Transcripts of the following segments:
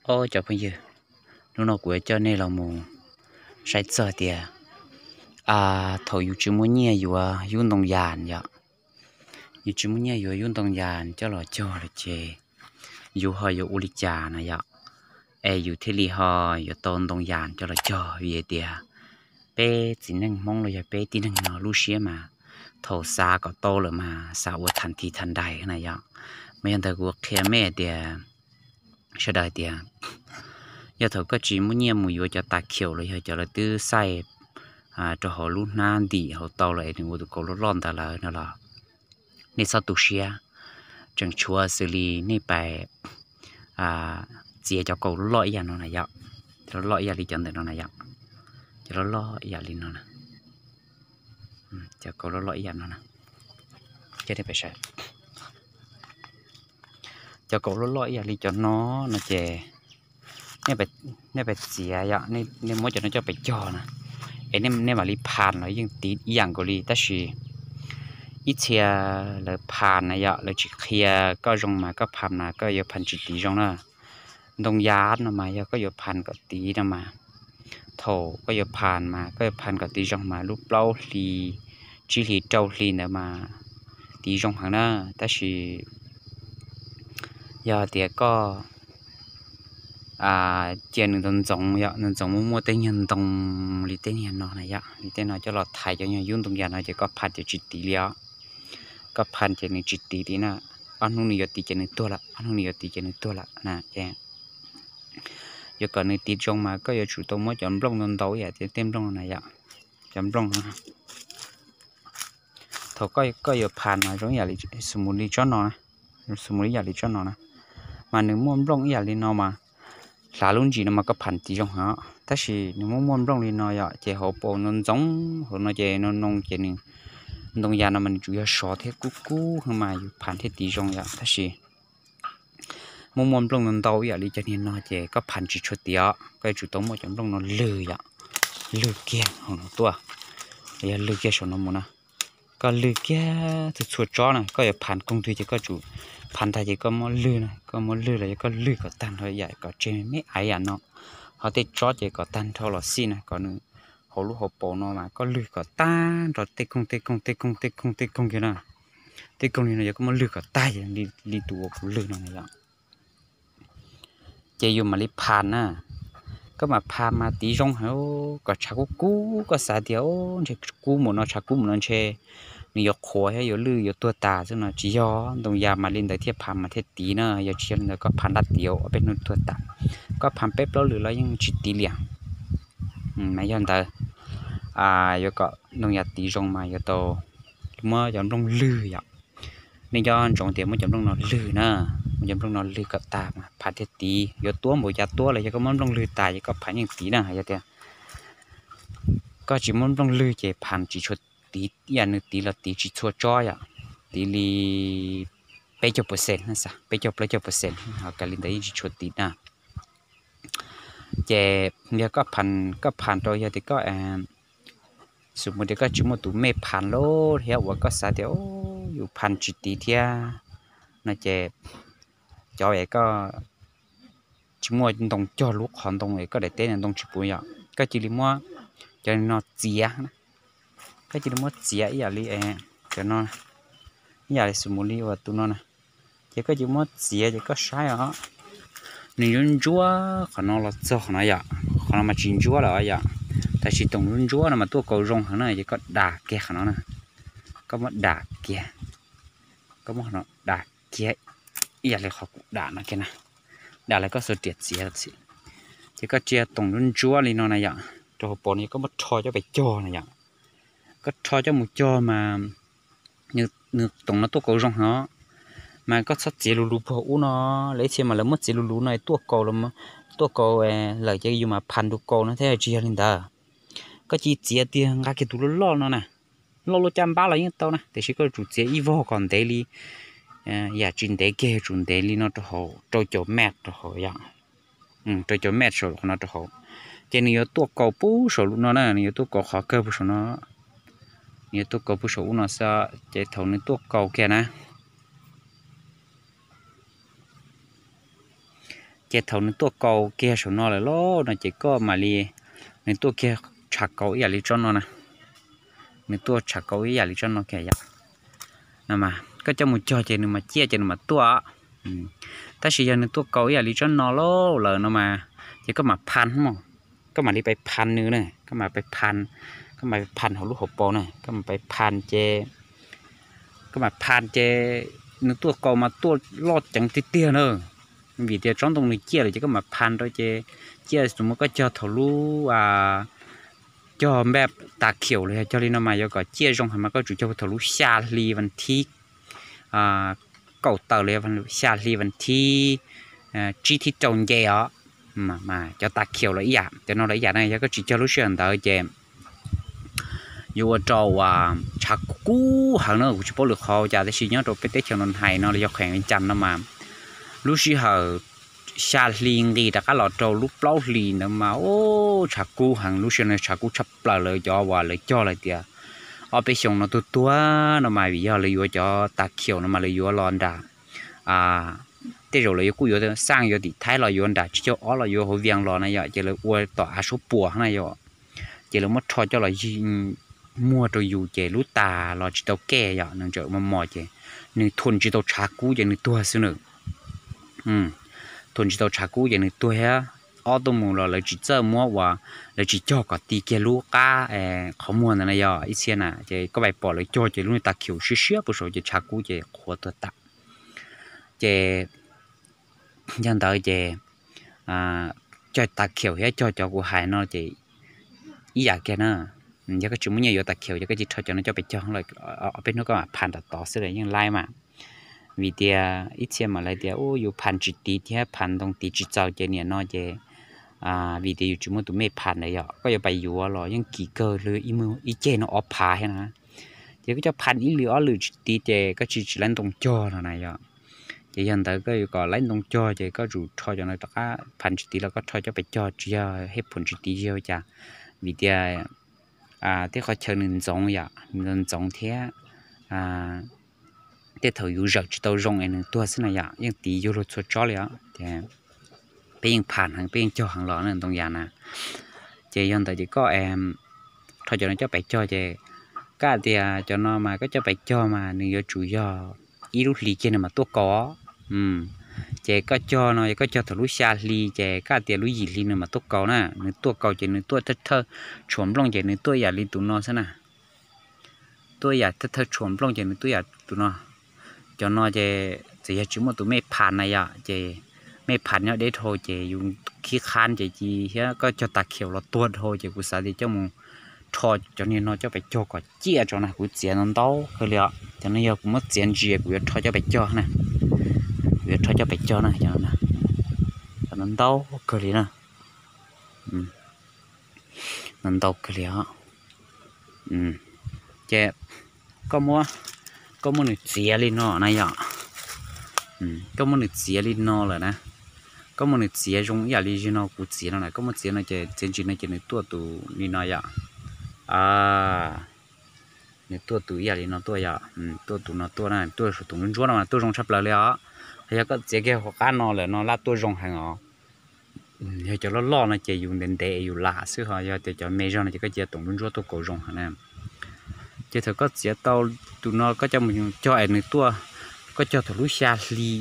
Ob cov phooj ywg, hnub no kuv yuav coj nej los mus saib txog tias thaum yus tsis muaj nyiaj yuav yub ntoo yas yom, yus tsis muaj nyiaj yuav yub ntoo yas coj los cog lawm ces yus ho yuav ua li cas na yom, es yus thiaj li ho yuav tau ntoo yas coj los cog. Vim tias peb txiv neej Hmoob los yog peb tib neeg no lub siab mas thaum xav kom tau lawm mas xav ua thas thi thas dais na yom. Mas yog ntawd kuv qhia mej tias, sawv daws tias yog thaum koj tsis muaj nyiaj mus yuav cov tas khium los yog cov lawv twb xaij rau hauv lub hnab ntim hauv tau lawm es nws ua tus kaus loj loj ntawd lawm no los nej txhob tu siab, tseem tshuav xws li nej pais txiav cov kaus loj loj ib yam no na yom, cov loj loj ib yam li cov ntawm no na yom, cov loj loj ib yam li no na, cov kaus loj loj ib yam no na, cov kaus loj loj ib yam li cov no no ces nej pais txiav yom, nej muab cov no coj pais cog na, es nej mam li phas los yeej tiv ib yam nkaus li tab sis ib txhia lawv phas na yom, lawv tsis qhia koj zoo mas koj phas na koj yuav phas tsis tiv zoo na. Ntoo yas no mas yog koj yuav phas kom tiv no mas thaum koj yuav phas mas koj yuav phas kom tiv zoo mas lub plaub hli, tsib hli rau hli ntawd mas tiv zoo heev na. Tab sis yog tias koj cia nws ntxoov ntxoov yom, ntxoov ntxoov muaj muaj tej nyuag ntoo li tej nyuag no na yom, li tej no coj los thaiv cov nyuag yub ntoo yas no ces koj phas ces tsis tiv li os. Koj phas ces nws tsis tiv li na, ob hnub nws yuav tiv ces nws tuag lawm, ob hnub nws yuav tiv ces nws tuag lawm na. Yuav kom nws tiv zoo mas koj yuav tsum tau muab cov nplooj ntau ntau ib yam li tej nplooj no na yom, cov nplooj no. Thaum koj yuav phas mas zoo ib yam li xus mus li tsob no, xus mus li ib yam li tsob no na, mas nws muaj nplooj ib yam li no mas hlav lub ntsis no mas koj phas tiv zoo heev, tab sis nws muaj muaj nplooj li no yom, ces hauv paus ntxoov ntxoov hauv no ces no no ces nws ntoo yas no mas nws tsuas yog sov thiab kub kub mas yus phas thiaj tiv zoo yom, tab sis muaj muaj nplooj ntau ntau ib yam li cov niag no ces koj phas tsis tshua tiv os, koj yuav tsum tau muab cov nplooj no lwg yom, lwg kiag hauv no tuaj, yog lwg kiag saum no mus na, koj lwg kiag txhua txhua tsob na, koj yuav phas koog twg ces koj tsum phas ntag ces koj muab lwg na, koj muab lwg los yog koj lwg kom tag nrho yam kom tseg me me aiv yam no, ho tej tsob ces kom tag nrho los xij na, kom nws hauv lub hauv paus no mas koj lwg kom tag nrho tej koog tej koog tej koog tej koog tej koog kiag na. Tej koog li no yog koj muab lwg kom tag li tus uas kuv lwg no na yom, ces yus mam li phas na. Koj mam phas mas tiv zoo heev, kom tshav kub kub, koj xav tias ntshe kub mus no, tshav kub mus no ntshe nws yuav qhuav thiab yuav lwj yuav tuag tas xwb no tsis yog, ntoo yas mas li ntawd thiaj phas mas thiaj tiv na, yog tsis yog li ntawd koj phas nrab tiv ob peb hnub tuag tas, koj phas peb plaub lwm los yeej tsis tiv li. Mas yog ntawd yuav kom ntoo yas tiv zoo mas yuav tau muab cov nplooj lwg yom. Nej nco ntsoov tias muab cov nplooj no lwg na, muab cov nplooj no lwg kom tag mas phas thiaj tiv. Yuav tuab npaum cas tuab los yog koj muab nplooj lwg tas ces koj phas yeej tiv na. Yog tias koj tsis muab nplooj lwg ces phas tsis tshua tiv, ib yam nws tiv los tiv tsis txhua tsob yom, tiv li peb caug percent, peb caug plaub caug percent, ho kav li ntawd yeej tsis tshua tiv na. Ces yog koj phas rau, yog tias koj, xus mus tias koj tsis muaj tus mej phas lawm thiab uas koj xav tias yus phas tsis tiv thiab no ces cov es koj tsis muaj ntoo cog lub qhov ntoo es koj daim teb ntoo tsis puv yom, koj cia li muab cov no txiav, koj cia li muab txiav ib yam li cov no, ib yam li xus mus li uas tus no na, ces koj cia li muab txiav ces koj saib os, nws ntsuab ntsuab qhov no los txog qhov no yom, qhov no mas tsis ntsuab lawm yom, tab sis toom ntsuab ntsuab no mas tuaj kaus zoo heev na, ces koj dam kiag qhov no na, koj muab dam kiag, koj muab qhov no dam kiag ib yam li qhov kuv dam no kiag na, dam lawm koj xuas riam txiav los xij, ces koj cia toom ntsuab ntsuab li no na yom, rau hauv paus no koj muab rho coj pes cog na yom, koj rho coj mus cog mas nws toom no tuaj kaus zoo heev os, mas koj txhob txiav lus lus puag ub no, lawv ib txhia mas lawv muab txiav lus lus no tuaj kaus, tuaj kaus lawm ces yus mas phas nrus kaus no thiab, tsis yog li ntawd. Koj cia li txiav tiag nqa kiag tus loj loj no na, loj luaj caj npab los yeej tau na, tiam sis koj yuav tsum txiav ib vog kom ntev li, yam tsis ntev kiag yuav tsum ntev li no rau hauv rau caum mev rau hauv yom, rau caum mev saum qhov no rau hauv, ces nws yuav tuaj kaus puag saum lub no na, nws yuav tuaj kaus qhov kawg puag saum no, nws yuav tuaj kaus puag saum ub no xwb, ces thaum nws tuaj kaus kiag na, Ces thaum nws tuaj kaus kiag saum no lawm lauj no ces koj mam li, nws tuaj kiag tshav kaus ib yam li tsob no na, nws tuaj tshav kaus ib yam li tsob no kiag yom. No mas koj coj mus cog ces nws mas ciaj ces nws mam tuaj. Tab sis yog nws tuaj kaus ib yam li tsob no lauj lawm no mas, ces koj mam phan, koj mam li pais phan nws na, koj mam pais phan, koj mam pais phan hauv lub hauv paus na, koj mam pais phan ces, koj mam phan ces nws tuaj kaus mas tuaj loj ceev tiag tiag na. Vim tias tsob ntoo nws ciaj lawm ces koj mam phan rau ces ciaj, txuas muab koj cog thaum lub, cog npaj tas khiaum los yog cog li no mas yuav kom ciaj zoo heev mas koj tsum cog thaum lub xya hli vas thib kaum tawm los yog xya hli vas thib tsib thib rau nce os. Cov tas khiaum los ib yam, cov no los ib yam na, yog koj tsis cog lub sij hawm ntawd ces yuav ua rau uas tshav kub heev na, kuv tsis paub lwm qhov cas tab sis nyob rau peb teb chaws no hais no los yog kheem Vias Cas no mas lub sij hawm xya hli nqis rov qab los rau lub plaub hlis ntawd mas tshav kub heev, lub sij hawm no tshav kub tshaj plaws lawm cov uas lawv cog lawm tias ob peb xyoos no tuag tuag no mas vim yog lawv yuav cov tas khiaum no mas lawv yuav los nram, tej zaum lawv yuav kuj yuav xaj yuav tim Thaib los yuav nram tsib caug ob los yuav hauv Vias los na yom, ces lawv ua tom av suab puam na yom, ces lawv muab rho coj los muag rau yus ces lub tas los tsis tau kej yom, nws tseem mos mos ces nws thuam tsis tau tshav kub ces nws tuag xwb na. Thuam tsis tau tshav kub ces nws tuag thiab. Ob tuaj mus los lawv tsis txawj muab uas, lawv tsis cog kom ti kiag lub qab qhov muag ntawd na yog ib txhia na, ces koj pais pom lawv cog ces lub niag tas khiaum siab siab puag saud ces tshav kub ces qhuav tuag tas. Ces yog ntawd ces cog tas khiaum thiab cog cov kuv hais no ces ib yam kiag na. Yog koj tsis muaj nyiaj yuav tas khiaum ces koj cia li rho cov no coj pais cog lawm, ob peb hnub koj mam phan tom tod xwb los yeej laib mas. Vim tias ib txhia mas lawv tias u yus phan tsis tiv thiab phan ntoo tiv tsis txaus ces niam no ces, vim tias yus tsis muaj tus mej phan ntawd yom, koj yuav pais yuav los yeej kim kawg li, ib ceg no ob phav thiab na. Ces koj coj phan ib lwm ob lwm tsis tiv ces koj tsis, tsis laib ntoo cog no na yom. Ces yog ntawd koj yuav kom laib ntoo cog ces koj tsum rho cov no rov qab, phan tsis tiv los koj rho coj pais cog tsis yog hej phuam tsis tiv yog cas, vim tias tej qhov chaw nws ntxoov yom, nws ntxoov thiab tej thaum yus zawm tsis tau zoo es nws tuag xwb na yom, yeej tiv yuav luag txhua tsob li os. Ces peb yeej phan heev, peb yeej cog heev los na ntoo yas na. Ces yog ntawd ces koj rho cov no coj pais cog ces koj tias cov no mas koj coj pais cog mas nws yuav tsum yog ib lub hlis kiag nws mam tuaj kaus. Ces koj cog no, koj cog thaum lub xya hli ces koj tias lub yim hli nws mam tuaj kaus na, nws tuaj kaus ces nws tuaj thawj thawj tshuam nplooj ces nws tuaj yam li tus no xwb na. Tuaj yam thawj thawj tshuam nplooj ces nws tuaj yam tus no. Cov no ces txawm yog tsis muaj tus mej phan na yom, ces mej phan nyob deb dhau ces yus khib qhab ces cia thiab koj cog tas khiaum los tuag dhau ces kuv xav tias coj mus rho cov niag no coj pais cog kom ciaj tso na, kuv txiav ntau ntau kawg li os. Cov no yog kuv muab txiav ntsis kuv yuav rho coj pais cog na, kuv yuav rho coj pais cog na, cov no ntau ntau kawg li na, ntau ntau kawg li os. Ces koj muab, koj muab nws txiav li no na yom, koj muab nws txiav li no lawm na, koj muab nws txiav zoo ib yam li no kuv txiav no na, koj muab txiav no ces txiav ntsis no ces nws tuaj tus li no yom. Nws tuaj tus ib yam li no tuaj yom, tuaj tus no tuaj na, tuaj saum tus ntsuab ntsuab no mas tuaj zoo tshaj plaws li os. Yog koj txiav kiag hauv qab no lawm no laj tuaj zoo heev os. Yog cov loj loj no ces yus ntev ntev yus lam xwb, ho yog tias cov me zog no ces koj cia tus ntsuab ntsuab tuaj kaus zoo heev na. Ces thaum koj txiav tau tus no koj coj mus cog es nws tuaj, koj cog thaum lub xya hli,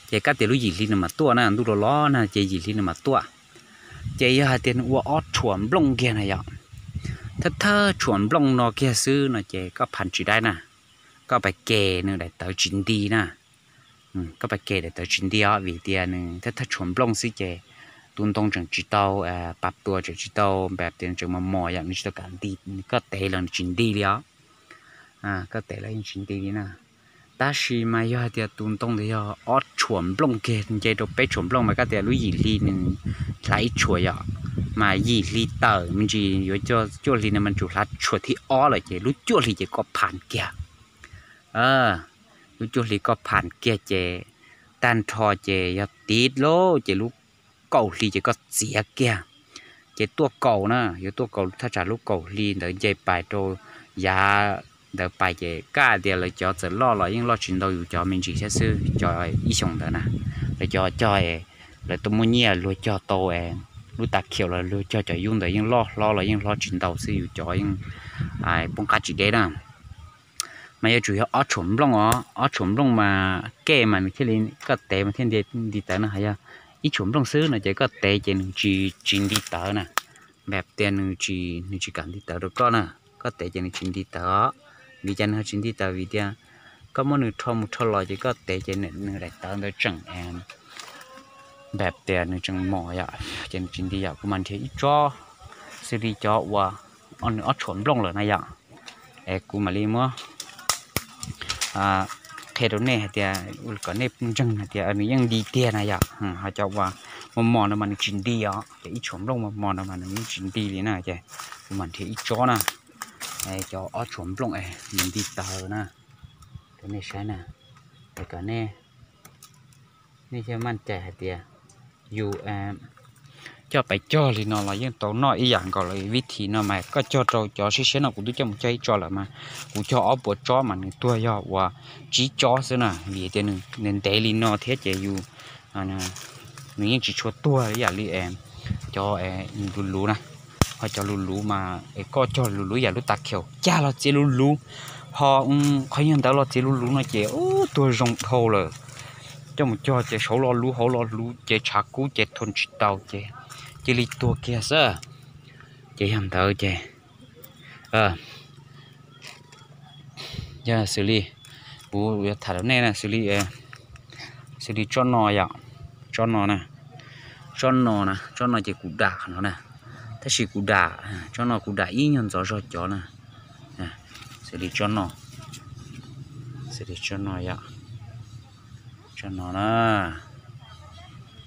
ces koj tias lub yim hli nws mam tuaj na, ntuj los los na ces yim hli nws mam tuaj. Ces yog hais tias nws ua ob tshuam nplooj kiag na yom, thawj thawj tshuam nplooj no kiag xwb no ces koj phan tsis daib na, koj pais ke nws daim tawv tsis nti na. Koj pais ke daim tawv tsis nti os, vim tias nws thawj thawj tshuam nplooj xwb ces tus ntoo tseem tsis tau pab tua, tseem tsis tau npam tias tseem mos mos yom, nws tsis tau kam nti, koj tev los nws tsis nti li os. Koj tev los yeej tsis nti li na. Tab sis mas yog hais tias tus ntoo ntawd yog ob tshuam nplooj kiag, nce rau peb tshuam nplooj mas koj tias lub yim hli nws hlav ib tshuam yom, mas yim hli tawm me ntsis yuav cuaj hli no mas tsum hlav tshuam thib ob lawm ces lub cuaj hli ces koj phan kiag. Lub cuaj hli koj phan kiag ces tag nrho ces yog tiv lauj ces lub kaum hli ces koj txiav kiag. Ces tuaj kaus na, yuav tuaj kaus thaj tsam lub kaum hli ntawd nce pais rau yav ntawd pais ces koj tias lawv cov txawm loj los yeej loj tsis ntau yus cov me ntsis thiab xwb, cov ib xyoos ntawd na, lawv cov cog lawv tuaj muab nyiaj luag cog tau, lub tas khiaum los luag cog cov yub ntawd yeej loj hlob los yeej hlob tsis ntau xwb, yus cov yeej poob qab tsis deb na. Mas yuav tsum yog ob tshuam nplooj os, ob tshuam nplooj mas kej mas nws thiaj li, koj tev mas thiaj nti tawv no. Yog ib tshuam nplooj xwb no ces koj tev ces nws tsis, tsis nti tawv na. Npam tias nws tsis, nws tsis kam nti tawv rau koj na. Koj tev ces nws tsis nti tawv os. Vim cas nws ho tsis nti tawv? Vim tias koj muab nws rho mus rho los ces koj tev ces nws daim tawv ntawd tseem, npam tias nws tseem mos yom, ces nws tsis nti yom. Kuv mam nrhiav ib tsob xws li cov uas nws ob tshuam nplooj lawm na yom, es kuv mam li muab qhia rau nej hais tias, kom nej ntseeg hais tias nws yeej nti tiag na yom. Ho cov uas mos mos no mas nws tsis nti os, ces ib tshuam nplooj mos mos no mas nws yeej tsis nti li na. Ces kuv mam nrhiav ib tsob na, cov ob tshuam nplooj nws nti tawv na, rau nej saib na, es kom nej, nej thiaj maj cai hais tias yus coj pais cog li no los yeej tau noj ib yam nkaus li. Vib thim no mas koj cog rau cov siab siab no, kuv twb coj mus cog ib tsob lawm mas kuv cog ob puas tsob mas nws tuag yog uas tsib tsob xwb na, vim tias nws ntev li no thiab ces yus, nws yeej tsis tshua tuag ib yam li cov luv luv na. Ho cov luv luv mas es koj cog luv luv yam lub tas khiaum cag los txiav luv luv, ho qhov yog ntawd los txiav luv luv no ces ub tuag zoo dhau lawm. Coj mus cog ces saud los luv hauv los luv ces tshav kub ces thua tsis tau ces cia li tuag kiag xwb. Ces yog ntawd ces yog xws li kuv yuav tham rau nej na, xws li, xws li tsob no yom, tsob no na, tsob no na, tsob no ces kuv dam qhov no na, tab sis kuv dam, tsob no kuv dam ib nyuag ntxov zog cov na, xws li tsob no, xws li tsob no yom, tsob no na,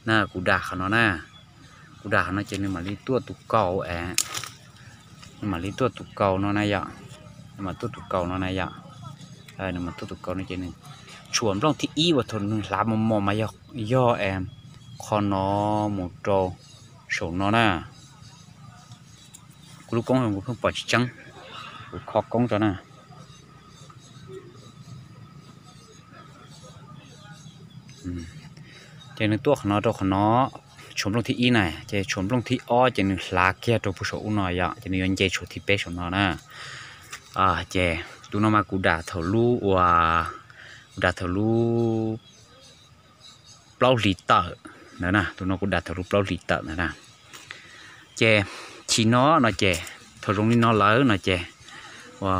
na kuv dam qhov no na, kuv dam qhov no ces nws mam li tuaj tus kaus, nws mam li tuaj tus kaus no na yom, nws mam tuaj tus kaus no na yom, nws mam tuaj tus kaus no ces nws tshuam nplooj thib ib uas thaum nws hlav mos mos mas yog, yog qhov no mus rau saum no na. Kuv lub koob kuv pheej pom tsis tseeb, kuv kho koob tso na. Ces nws tuaj qhov no rau qhov no, tshuam nplooj thib ib na, ces tshuam nplooj thib ob ces nws hlav kiag rau puag saum ub no yom, ces nws yuav nce tshuam thib peb saum no na. Ces tus no mas kuv dam thaum lub uas, kuv dam thaum lub plaub hlis tawm ntawd na, tus no kuv dam thaum lub plaub hlis tawm ntawd na. Ces chim no no ces thaum zoo li no lawm no ces ua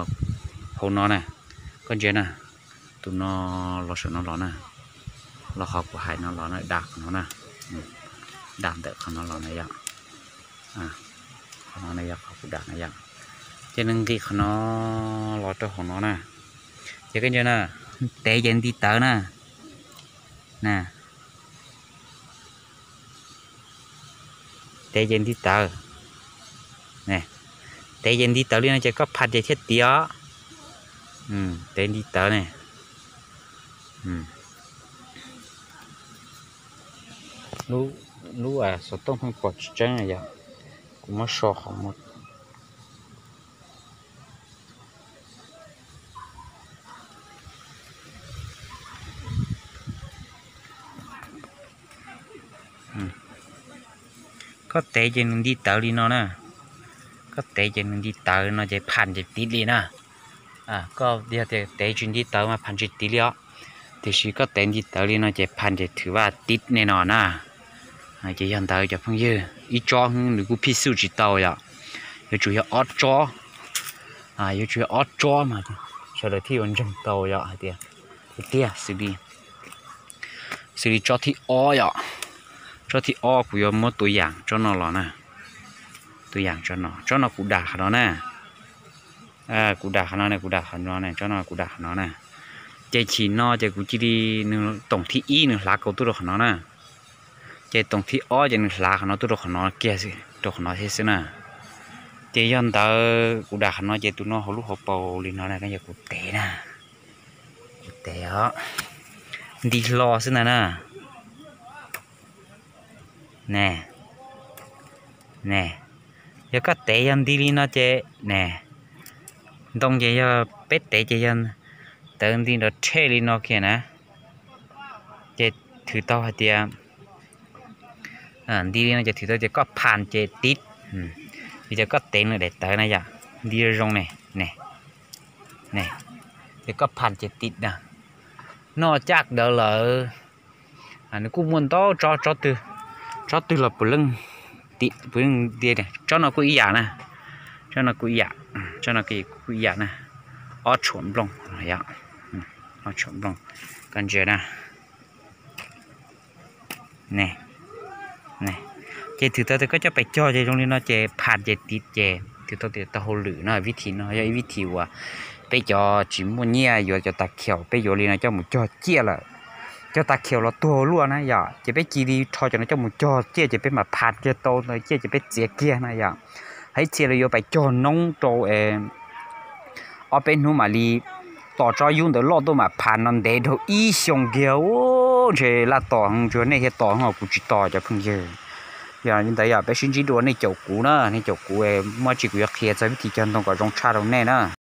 hauv no na, koj ntsia na, tus no los saum no los na, los qhov kuv hais no los na, dam qhov no na, dam ntawm qhov no los na yom. Qhov no na yog qhov kuv dam na yom. Ces nws nqis qhov no los rau hauv no na. Ces koj ntsia na, tev ces nti tawv na. Na, tev ces nti tawv. Tev ces nti tawv li no ces koj phaj ces thiaj tiav os. Tev nti tawv ne. Lub xov tooj pheej pom tsis tseeb yom, kuv muab so qhov muag. Koj tev ces nws nti tawv li no na. Koj tev ces nws nti tawv no ces phaj ces tiv li na. Koj yog tias tev tsis nti tawv mas phaj tsis tiv li os. Tiam sis koj tev nti tawv li no ces phaj ces thwm vaj tiv ne no na. Ces yog ntawd cov phooj ywg, ib tsob nws kuj phij xuj tsis tau yom. Yuav tsum yog ob tsob, yuav tsum yog ob tsob mas sawv daws thiaj yuav ntseeg tau yom, hais tias tiag tiag xws li, xws li tsob thib ob yom. Tsob thib ob kuv yuav muab tua yam tsob no los na. Tua yam tsob no, tsob no kuv dam qhov no na. Kuv dam qhov no ne, kuv dam qhov no ne, tsob no kuv dam qhov no na. Ces chim no ces kuv cia li, nws toom thib ib nws hlav kaus tuaj rau qhov no na. Ces toom thib ob ces nws hlav qhov no tuaj rau qhov no kiag, rau qhov no thiab xwb na. Ces yog ntawd kuv dam qhov no ces tus no hauv lub hauv paus li no na, yog kuv tev na. Kuv tev os. Nti hlo xwb ntag na. Ne, ne, yog koj tev yog nti li no ces ne, ntoo ces yog peb tev ces yog tawv nti nrov rhe li no kiag na. Ces thwm tau hais tias Nti li no ces thwm tau tias koj phas ces tiv, li tias koj tev nws daim tawv na yom, nti zoo zoo ne, ne, ne, ces koj phas ces tiv na. Noj caj dawv lawm, nws kuj muaj ntau tsob, tsob twg, tsob twg los puav leej, puav leej nti, tsob no kuj ib yam na, tsob no kuj ib yam, tsob no kuj ib yam na, ob tshuam nplooj, ob tshuam nplooj, koj ntsia na. Ces thwm tau tias koj coj pais cog ces zoo li no ces phas ces tiv ces thwm tau tias tau hauj lwm no, vib thim no yog ib vib thim uas peb cov tsis muaj nyiaj yuav cov tas khiaus, peb yuav li no coj mus cog ciaj lawm, cog tas khiaus los tuag luaj na yom, ces peb cia li rho cov no coj mus cog ciaj ces peb mam phas kiag tau ntawd ciaj ces peb txiav kiag na yom. Hais ib txhia los yuav pais cog noob rau ob peb hnub mam li tos tsob yub ntawd loj tuaj mam phas no ntev dhau ib xyoo kiag, ntshe laj tos heev, tsuas nej thiaj tos heev, kuv tsis tos cov phooj ywg. Yog li ntawd yog peb sib ntsib dua, nej caum kuv na, nej caum kuv, muaj tsis kuv yuav qhia txog vib thim cog ntoo kom zoo tshaj rau nej na.